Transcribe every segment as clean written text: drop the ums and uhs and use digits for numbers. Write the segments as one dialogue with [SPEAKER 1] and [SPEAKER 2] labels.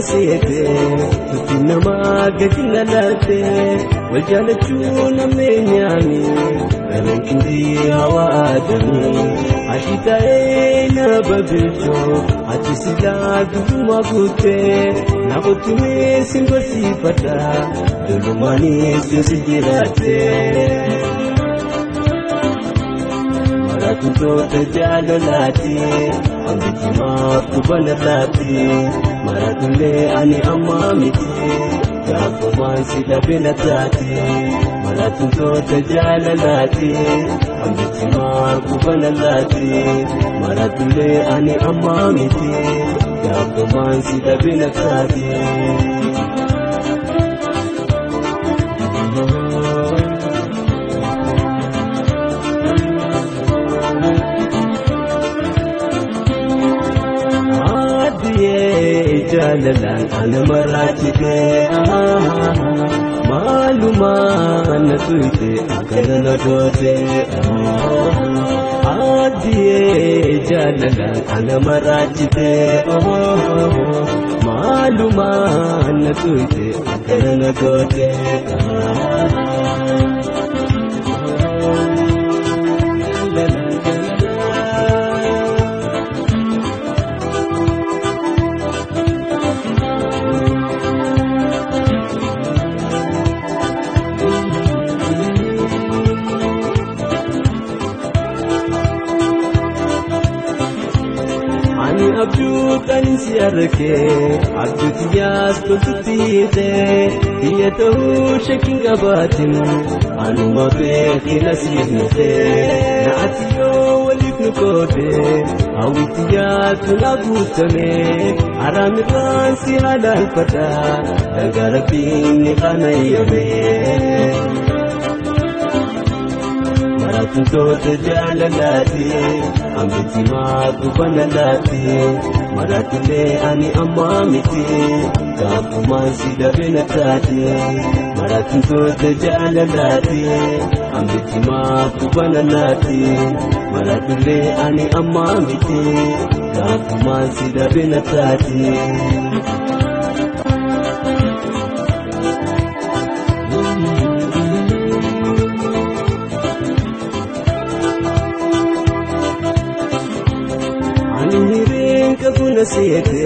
[SPEAKER 1] seete tutti namaa gadi na laatte wal jaalachuu nameenyaani gareen qindii hawaa aadamii ati taa'ee na babilchoo ati silaa duwwaa guuttee na qotumee sin barsiifadha dullumaanis yoo si jiraatte. Maratuntoota jaalalaati hambichi maaf kubana taati maratullee ani ammaa miti gaafumaan si dhabina taati maratuntoota jaalalaati hambichi maaf kubana taati maratullee ani ammaa miti gaafumaan si dhabina taati. Jaalalaan ana maraachitee maalumaa na tuyte akkana na goote addiyee jaalalaan ana maraachitee maalumaa na tuyte akkana na goote. Ani abjuudhaan si argee abjuuti yaas toltutti hiitee biyya ta'uu shakkiin qabaatin anuma beekina siif nufee na ati yoo waliif nu qoodee hawwitti yaatu na guutame araamirraan si halaalfadha dhagaa rabbiin ni qanayyame. Maratuntoota jaalalaati hambichi maaf kubana laati maratullee ani ammaa miti gaafumaan si dhabina taati maratuntoota jaalalaati hambichi maaf kubana laati maratullee ani ammaa miti gaafumaan si dhabina taati. Ani hireen qabu na seete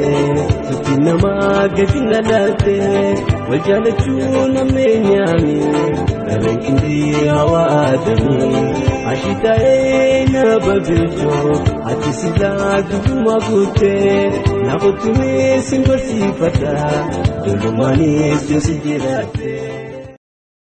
[SPEAKER 1] tutti namaa gadi na laatte wal jaalachuu nameenyaani gareen qindii hawaa aadamii ati taa'ee na babilchoo ati silaa duwwaa guuttee na qotumee sin barsiifadha dullumaanis yoo si jiraatte.